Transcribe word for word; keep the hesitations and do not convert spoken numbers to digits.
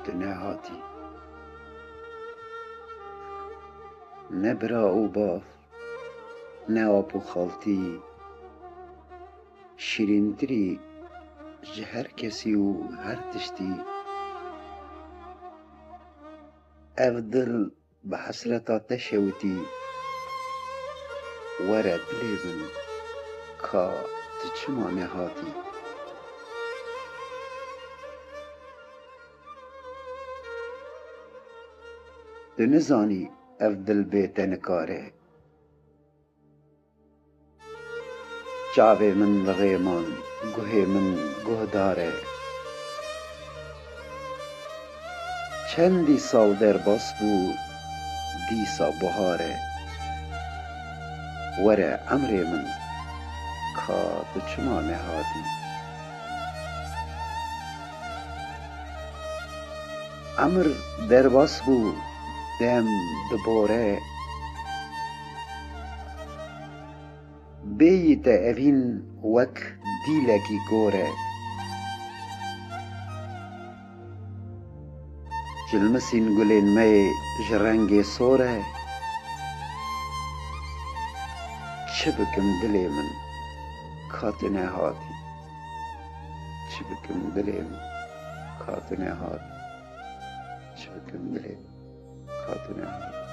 tu nehatî. Ne bira û bav, ne ap û xaltî, şîrîntirî ji her kesî û her tiştî. Ev dil bi hesreta te şewitî. Were dilê min, ka tu çima nehatî? Tu nizanî ev dil bê te nikare. Çavê min li rê man, guhê min guhdar e. Çendî sal derbas bû, dîsa buhar e. Were emrê min, ka tu çima nehatî? Emir derbas bû, dem dibore. Bêyî te evîn wek dîlekî gor e. Cilmisîn gulên me yê ji rengê sor e. Çi bikim dilê min, ka tu nehatî? Çi bikim dilê min, ka tu nehatî? Çi bikim dilê min, ka tu nehatî?